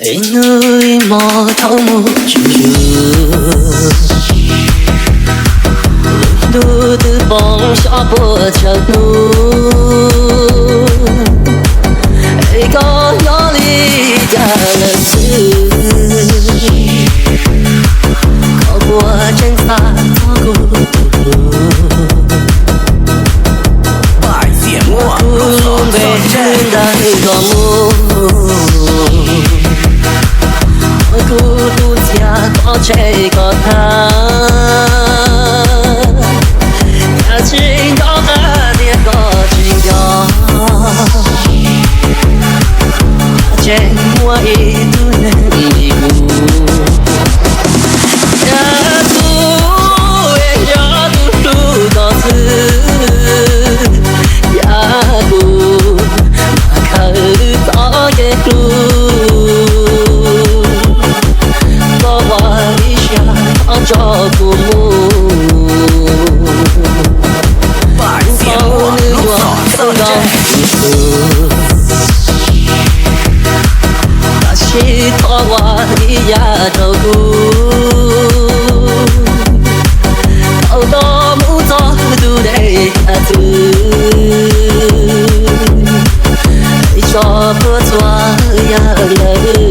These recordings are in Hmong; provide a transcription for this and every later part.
Es hnub ib hmo thaum mus tsis zus, lub ntuj twb poob xyov puas tsawg hnub, es koj nyob li cas lawm xwb, koj puas tseem xav txog kuv tus hlub? Kuv lub npe twb ntawm koj mus, kuv tus ntxhias koj tseg koj thab, yam tsis nco qab tias koj tsis nco, tseem muaj ib tug neeg li kuv. Yam kuv es yog tus hlub koj xwb, yam kuv mas khaws txoj kev hlub, koj ua ib siab thov tso kuv mus, kuv tau nws yuav txawj nkaus kuv, tab sis thov ua ib yam rau kuv, thaum koj mus txog tus dej tas twg, tso puas txhua yam ntawd.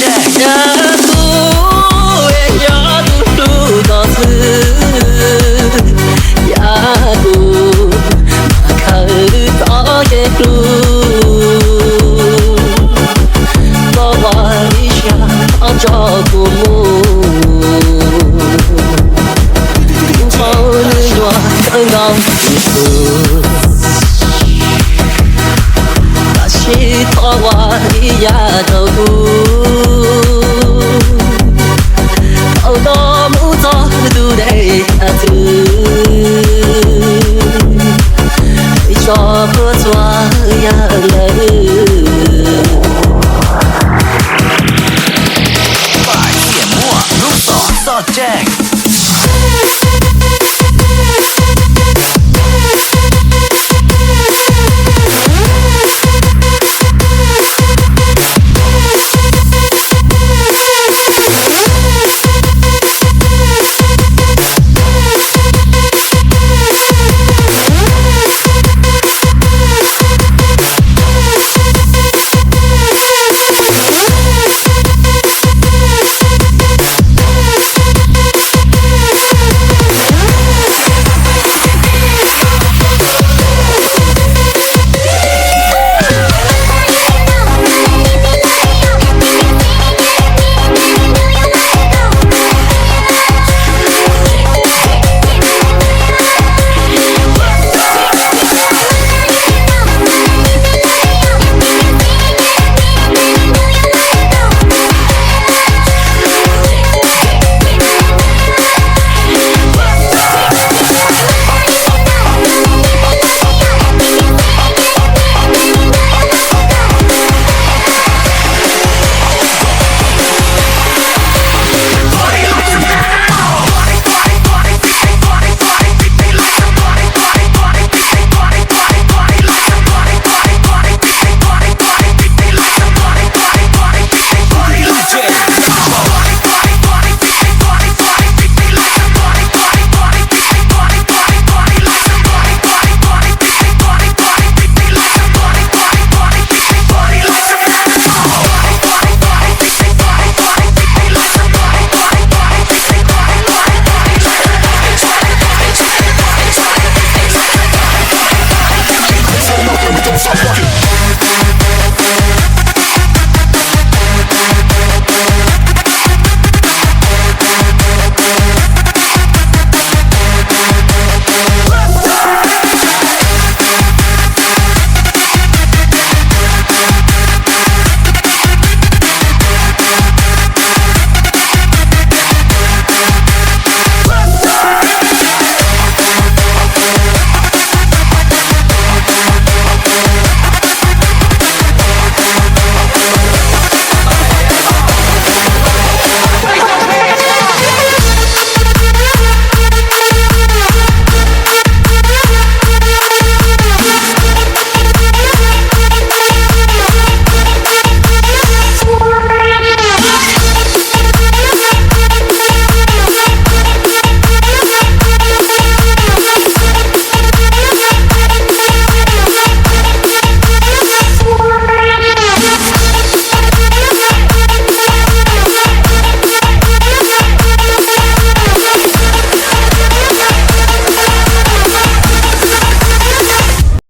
Yam kuv es yog tus hlub koj xwb, yam kuv mas khaws txoj kev hlub, koj ua ib siab thov tso kuv mus, kuv tau nws yuav txawj nkaus kuv, tab sis thov ua ib yam rau kuv, thaum koj mus txog tus dej tas twg, tso puas txhua yam ntawd.